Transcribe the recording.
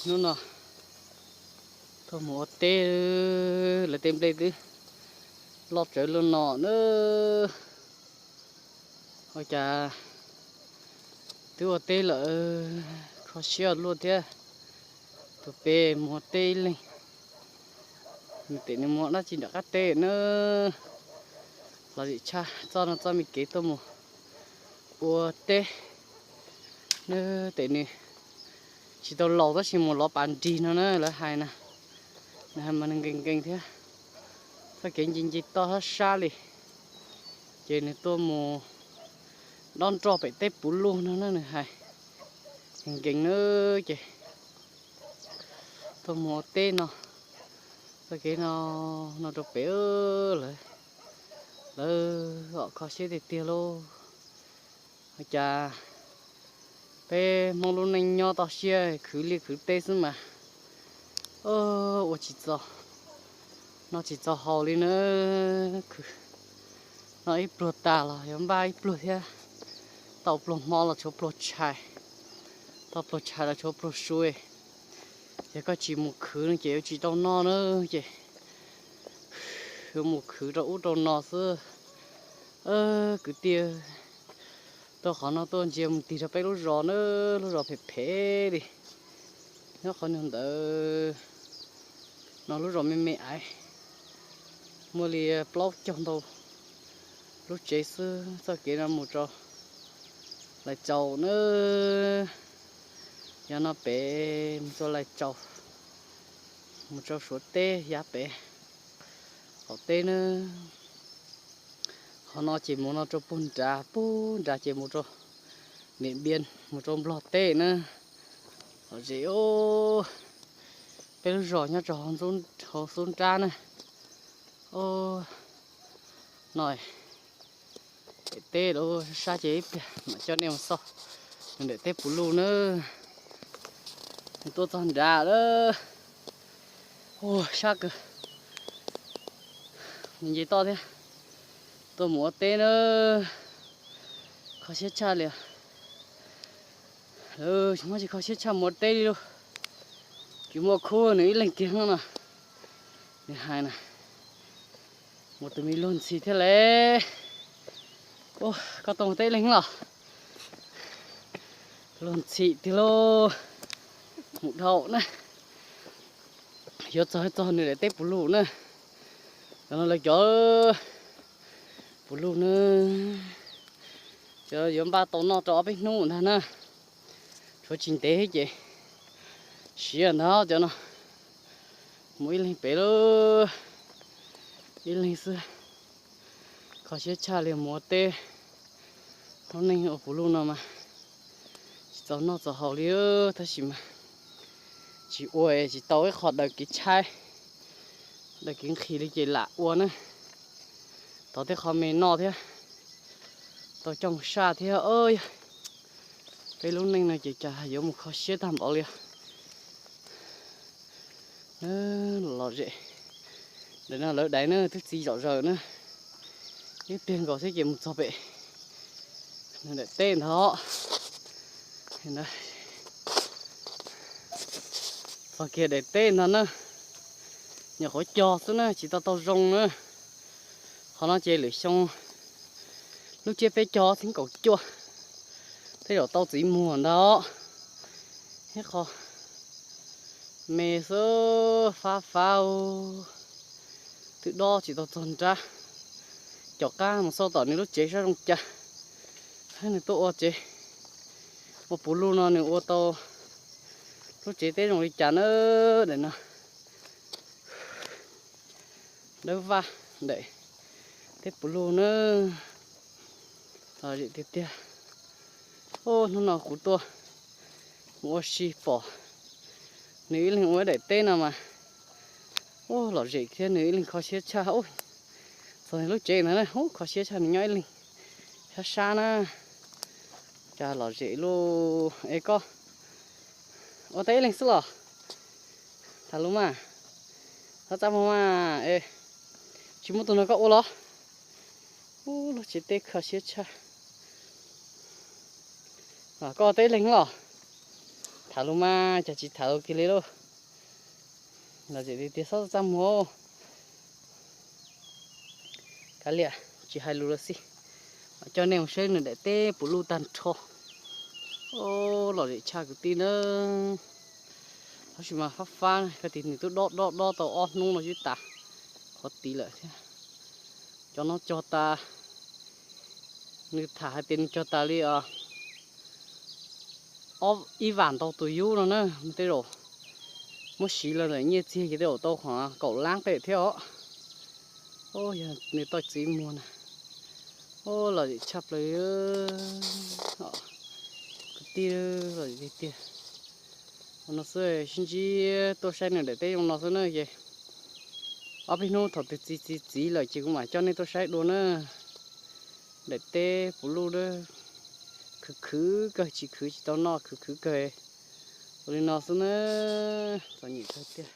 Hnub no tuaj mus ua teb, lawv tej nplej twb loj tsawv luaj no na. Ua cas twb ua teb lawm, kho siab luaj thiab. Tus pem mus ua teb ib leeg, nws tias nws mus ua dab tsi nram qab teb na. Los zim tshaj txoj no txoj me kev tuaj mus ua teb. Nws tias nws tsis tau laus tab sis mus lov pas nrig no na lawv hais na. Nws hais mas nws nkees nkees thiab, txoj kev nce nce toj sab sab li, ces nws tuaj mus dob nroj pem teb puv luj no na nws hais. Nkees nkees na, ces tuaj mus ua teb no, txoj kev no, no rau pem lawv, lawv om kho siab tiag tiag lauj. Ua cas peb Hmoob lub neej nyob toj siab khwv liaj khwv teb xwb mas ua tsis txaus noj tsis txaus haus li na. Khwv noj ib pluag tas los yuav npaj ib pluag thiab. Tau pluag hmo los tshuav pluag tshais, tau pluag tshais los tshuav pluag sua. Yog koj tsis mus khwv no ces yuav tsis tau noj na, ces yuav mus khwv rau ub rau no xwb. Kwv tij, tuaj qhov no tuaj ntsia mus tig rau peb lub zos na, lub zos phem phem li. Nyob qhov ntawd no lub zos me me aiv, muaj li plaub caug ntau lub tsev xwb. Txoj kev no mus rau Lais Tsaus na, yog no pem mus rau Lais Tsaus, mus rau Suav teb yav pem qaum teb na. Qhov no ces mus no rau puag nrad, puag nrad ces mus rau Niam Npias, mus rau Nplog teb na. Lom zem, peb lub zos nyob rau hauv xub nrab na. No daim teb lawm, sab ces ib pliag mam coj nej mus xauj nws daim teb puv luj na. Nws tuaj txog nrad lawm, ua sab kawg, nce toj thiab. Tuaj mus ua teb na, kho siab tshaj li. Lawv tsis muab tsis kho siab tshaj mus ua teb li lauj. Tsis muaj khub nws ib leeg kiag no. Nws hais na, mus tus me luag ntxhi thiab le. Koj tuaj mus teb ib leeg los? Luag ntxhi tiag lauj. Mus dhau na, yuav txog txog nws daim teb puv luj na. Cov no lawv cov puv luj na, cov yuav npaj tau noj rau ob peb hnub ntag na. Tshuav tsis ntev ces siav ntag cov no. Mus ib leeg pem lauj, ib leeg xwb. Kho siab tshaj li mus ua teb, lub neej ua puv luj no mas tsis txaus noj txaus haus li. Tab sis mas tsis ua tsis tau ib qho daws kev tshaib, daws kev nqhis li ces lam ua na. Tau tej qho me noj thiab, tau coj mus saj thiab. Yog peb lub neej no ces cas yuav mus kho siab tag npaum li. Lom zem, ntawm no lawv daiv na twb txi zom zaws na. Ib pliag nkaus xwb ces mus txog pem nws daim teb ntag. Txog kiag daim teb ntag na, nyuam qhuav cog xwb na tsis tau tau zoo na. Qhov no ces lwm xyoo lub tsiab peb cog txhiab kaum cuaj, tej zaum tau txiv muag ntag. Ib qho me xwb, fab fab, twb dob tsis tau txog nrab. Caum qab mus xauj tom nws lub tsev saib zoo cas. Nws tuaj ua tsev, ua puv luj no nws ua tau lub tsev teb zoo li cas na. Daim no dawb vaj daim teb puv luj na. Lom zem tiag tiag. Hnub no kuv tuaj mus ua si pom nws ib leeg ua daim teb no mas, ub, lom zem thiab nws ib leeg kho siab tshaj. Txog nws lub tsev ntawd na, ub, kho siab tshaj nws nyob ib leeg sab sab na. Cas lom zem lauj. Es koj ua teb ib leeg xwb los? Tham lus mas, txhob txaj muag mas es, tsis muaj tus nrog koj ua los? Ub, lub tsev teb kho siab tshaj. Koj ua teb ib leeg los? Tham lus mas cas tsis tham lus kiag li lauj. Lom zem tiag tiag, txhob txaj muag. Kav liam, tsis hais lus lawm xij. Coj nej mus saib nws daim teb puv luj tag nrho. Lom zem tshaj kwv tij na. Tab sis mas fab fab, koj tis nws twb dob dob dob tau ob hnub no twb tas qhov tid lawm thiab. Cov no cog tas, nws tham hais tias nws cog tas li ob, ib vam ntau tus yub no na, tej zaum muab siv los ntawm nyiaj txiag ces tej zaum tau kaum lab tej thiab os. Yog nws tau txiv muag na. Lom zem tshaj plaws kwv tij, lom zem tiag tiag. Ua no xwb, sib ntsib tuaj saib nws daim teb zoo no xwb na ces ob peb hnub thaum twg txiv txiv txiv lawm ces kuv mam coj nej tuaj saib dua na. Daim teb puv luj, khwv khwv kawg, tsis khwv tsis tau noj, khwv khwv kawg. Ua li no xwb na, txom nyem kawg tiag.